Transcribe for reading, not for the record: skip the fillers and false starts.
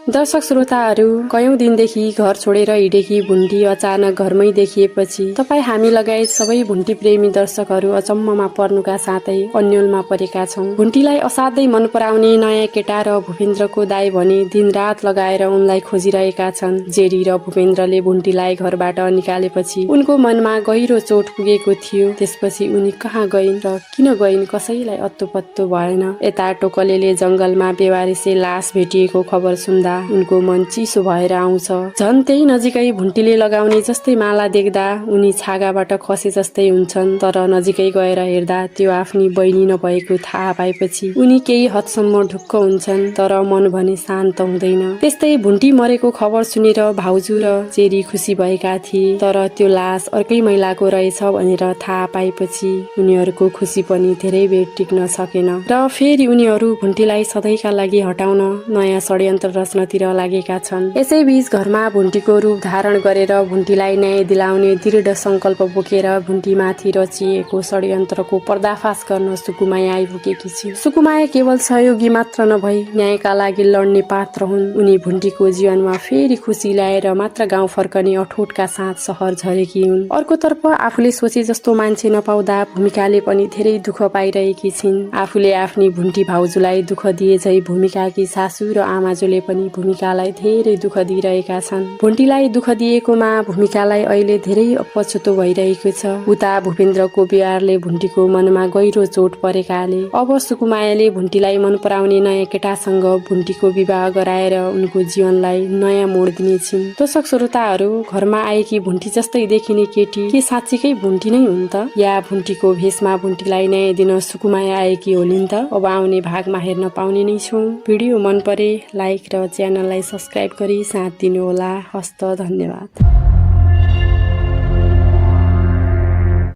दर्शक श्रोताहरू, कयौं दिनदेखि घर छोडेर हिँडेकी भुन्टी अचानक घरमै देखिएपछि तपाईँ हामी लगायत सबै भुन्टी प्रेमी दर्शकहरू अचम्ममा पर्नुका साथै अन्यलमा परेका छौं। भुन्टीलाई असाध्यै मन पराउने नयाँ केटा र भूपेन्द्रको दाइ भने दिनरात लगाएर उनलाई खोजिरहेका छन्। जेरी र भूपेन्द्रले भुन्टीलाई घरबाट निकालेपछि उनको मनमा गहिरो चोट पुगेको थियो। त्यसपछि उनी कहाँ गइन् र किन गइन् कसैलाई अत्तो पत्तो भएन। यता टोकलेले जंगलमा बेवारिसे लास भेटिएको खबर सुन्दा उनको मन चिसो भएर आउँछ। झन् त्यही नजिकै भुन्टीले लगाउने जस्तै माला देख्दा उनी छागाबाट खसे जस्तै हुन्छन्। तर नजिकै गएर हेर्दा त्यो आफ्नी बहिनी नभएको थाहा पाएपछि उनी केही हदसम्म ढुक्क हुन्छन्, तर मन भने शान्त हुँदैन। त्यस्तै भुन्टी मरेको खबर सुनेर भाउजू र जेरी खुसी भएका थिए, तर त्यो लास अर्कै महिलाको रहेछ भनेर थाहा पाएपछि उनीहरूको खुसी पनि धेरै बेर टिक्न सकेन र फेरि उनीहरू भुन्टीलाई सधैँका लागि हटाउन नयाँ षड्यन्त्र रच्नतिर लागेका छन्। यसैबीच घरमा भुन्टीको रूप धारण गरेर भुन्टीलाई न्याय दिलाउने दृढ संकल्प बोकेर भुन्टीमाथि रचिएको षड्यन्त्रको पर्दाफास गर्न सुकुमाया आइपुगेकी छिन्। सुकुमाया केवल सहयोगी मात्र नभई न्यायका लागि लड्ने पात्र हुन्। उनी भुन्टीको जीवनमा फेरि खुसी ल्याएर मात्र गाउँ फर्कने अठोटका साथ सहर झरेकी हुन्। अर्कोतर्फ आफूले सोचे जस्तो मान्छे नपाउँदा भूमिकाले पनि धेरै दुःख पाइरहेकी छिन्। आफूले आफ्नी भुन्टी भाउजूलाई दुःख दिए झै भूमिकाकी सासू र आमाजुले पनि भूमिकालाई धेरै दुःख दिइरहेका छन्। भुन्टीलाई दुःख दिएकोमा भूमिकालाई अहिले धेरै पछुतो भइरहेको छ। उता भूपेन्द्रको व्यवहारले भुन्टीको मनमा गहिरो चोट परेकाले अब सुकुमायाले भुन्टीलाई मन पराउने नयाँ केटासँग भुन्टीको विवाह गराएर उनको जीवनलाई नयाँ मोड दिनेछिन्। दर्शक श्रोताहरू, घरमा आएकी भुन्टी जस्तै देखिने केटी के साँच्चीकै भुन्टी नै हुन् त, या भुन्टीको भेषमा भुन्टीलाई न्याय दिन सुकुमाया आएकी होलिन् त? अब आउने भागमा हेर्न पाउने नै छौं। भिडियो मन परे लाइक र च्यानललाई सब्स्क्राइब गरी साथ दिनुहोला। हस्त धन्यवाद।